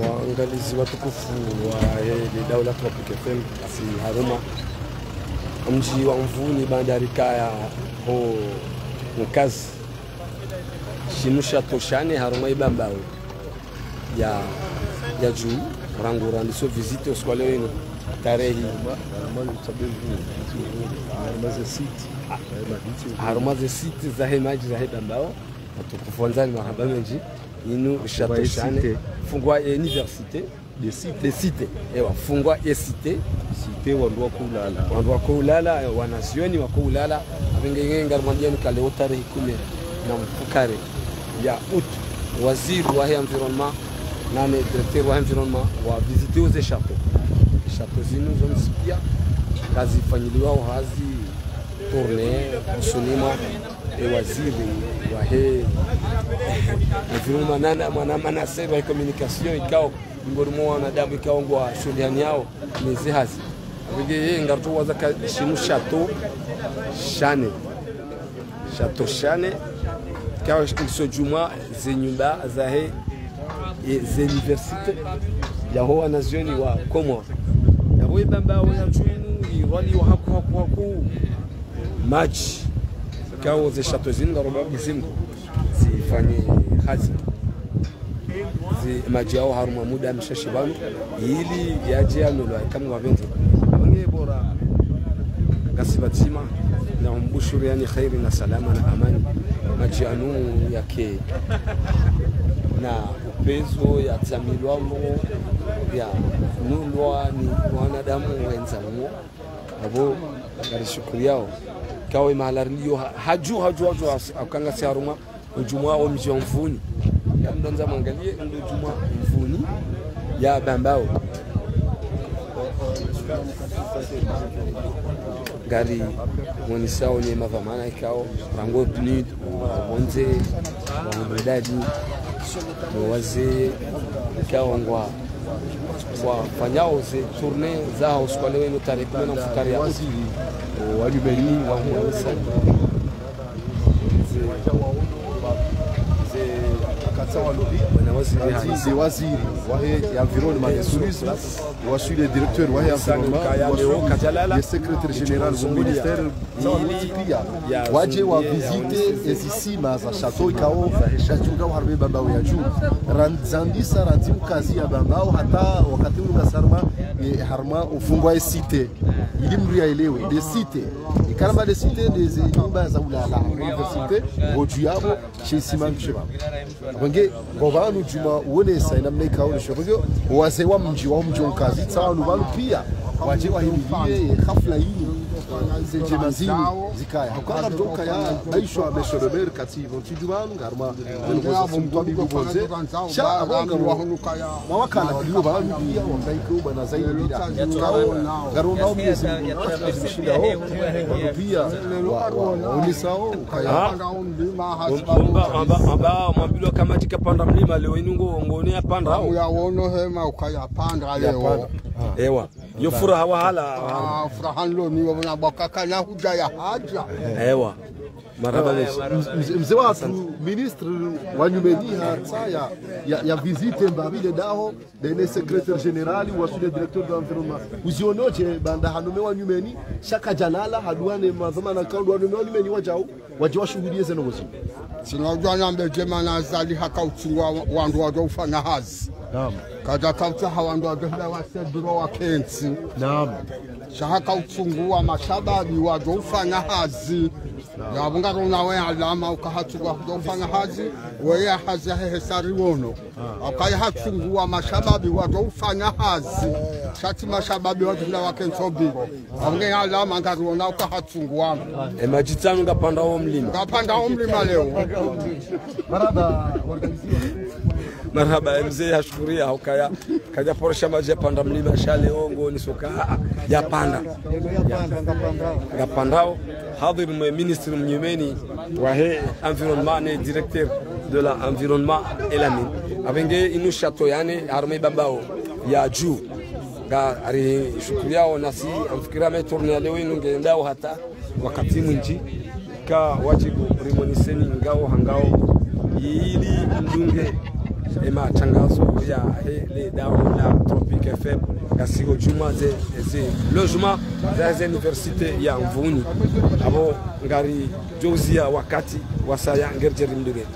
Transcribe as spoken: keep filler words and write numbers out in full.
Waangalizi watukufu wahe le Daula Tropic F M, si harumwa mdji wa Mvuni, bandari kaya ho Nkazi. Shinu château sha nne harumwa Ibambao ya, ya juu, rangu randiso visite usiku wa leo inu, tarehi. Harumwa ze site zahe madji zahe Bambao, watukufu wandzani, marahaba mendji. Inu château sha nne. Fungwa université. Des cités. Des cités. Ewa, fungwa ye cité. Cité wandru wako ulala. Wandru wako ulala, eh, wanazioni wako ulala. Apvenge nge ngarimwambiani ka leo tarehi kume na mfukare ya août, waziri wahe environnement nane directeur wa environnement wa visite uze château. Château zinu zontsi pia ngazifanyiliwao hazi tournée, usoni mwa e waziri wahe environnement nana mwana manager wahe communication, ikao ngori mwa wanadamu ikao ngwashuhulihanao neze hazi. Apvenge ye ngaritsowaza ka shinu château sha nne. Château sha nne, ikao iso djumwa ze nyumba zahe, e, ze université, yaho wanazioni wa Komori. Yaho Ibambao ya juu inu, irwaliwa haku, haku, haku madji. Ikao ze château zinu ngaromba Mwenyezi Mungu zifanye hazi. Ze madji yao harumwa muda mshashi pvanu, ili yadje yanulwa ika Mngu apvendze. Apvenge bora ngasi pvadzima, na umbushuriyani kheri na salama na amani. Madji yanu yake na upvezo, yatsamilwa mwo, yanulwa ni wanadamu wendza mwo. Apvo ngarishukuriyao. Ikao mahala riliyo ha-, ha juu, ha juu, ha juu, ha-, hauka ngasi harumwa udjumwa wo mdji wa Mvuni. Kamdandza mwangaliye, ndo udjumwa Mvuni ya Bambao. Ngarimwonesao nye madhwamana ikao, rangu PNUD, wandze, wandru dadi, no wazee, ikao ngwa, ngwafanyao ze tournée zaho usiku wa leo inu tarehi kume na mfukare ya août. Waziri wa nyumeni wa mwanisa. Ze, ze, ze waziri wahe environnement et tourisme, waswili directeur wahe environnement, waswili secrétaire général wa ministère, tsawa wontsi pia wadje wa visite ezisima za château ikao, château ikao harumwa Bambao ya juu. Randzandisa, randzi ukazi ya Bambao, hata wakati unu ngasi harumwa, e, harumwa ufungwa e cité. Ili mdru yaelewe, des cités. Ikao amba des cités, ndeze nyumba za ulala, université, ngodju yapvo, she isima ntshe pvapvo. Apvenge, ngo pvanu djumwa uonesa inamna ikao unesha. Apvenge, wazee wa mdji, wa mdji wa Nkazi, tsawa wanu pvanu pia, wadje wahimiliye hafla inu, ze ndjema zinu zikaya. Hauka ngamdjo ukaya, baishwa monsieur le maire, kati pvo ntsi dju pvanu, ngaruma, ngaruma, sha, apvo ngaruma, mawakala, waliyo pvanu pia, wambaike ubana zaidi bila. Ngaruma, Mwenyezi Mungu, mshinda wo, wanu pia, wa, wa, waonesao, ukaya. Amba, amba, amba, mwambilwa kamati kapanda mlima leo inu ngo, ngone yapanda. Uyaono hema ukaya panda leo. Yapanda. Ewa. Yo furaha wahala. Ah, furaha nilo niyo na bwakaka na hudja ya hadja. Ewa. Marahaba. Mze-, mze-, mze watru, ministre wa nyumeni ha, sa ya, ya, ya visite mbapvi le daho, ndene secrétaire général, waswili directeur de l'environnement. Uziono dje, banda hanume wa nyumeni, sha kadjalala, haduwa ne madhwamana ikao ndo wanume wa nyumeni wadjau. Wadje washuhuliye ze ndrongoo zinu. Sina udjuwa nambe dje mana Azali haka utsungwa wa-, wandru wadjo ufanya hazi. Naam. Kadja kautsaha wandru wadjo hula wase duro wakentsi. Naam. Sha haka utsungwa mashababi wadjo ufanya hazi. Naam. Yapvo ngarona we alama uka hatsunguwa kudjo ufanya hazi, weye hazi yahehe sa riwono. Ukaya hatsunguwa mashababi wadjo ufanya hazi. Sha tsi mashababi wadjo hula wakentsi o biro. Apvenge alama ngarona uka hatsunguwa. E madji tsanu ngapanda wo mlima. Ngapanda wo mlima leo. Marahaba, organizé. Marahaba, mze hashukuriya, hukaya, kadja poresha madji yapanda mlima, sha leo ngonesao uka, ah, ah, yapanda. Yapanda, ngapanda. Ngapandao. Hadhir mwe ministre mnyumeni wahe environnement ne directeur de la environnement et la mine. Apvenge inu château ya nne, harumwa Bambao ya juu. Ngarishukuriyao nasi, ngamfikira me tournée ya leo inu ngendao hata wakati mwindji, ka wadjibu rimoneseni ngao hangao, ili mdunge Ema tangazo ya hele daula Tropic F M, ngasi ho djumwa ze, ze logement za ze université ya Mvuni. Abo ngari djozia wakati wasaya ngeridjeri mdure.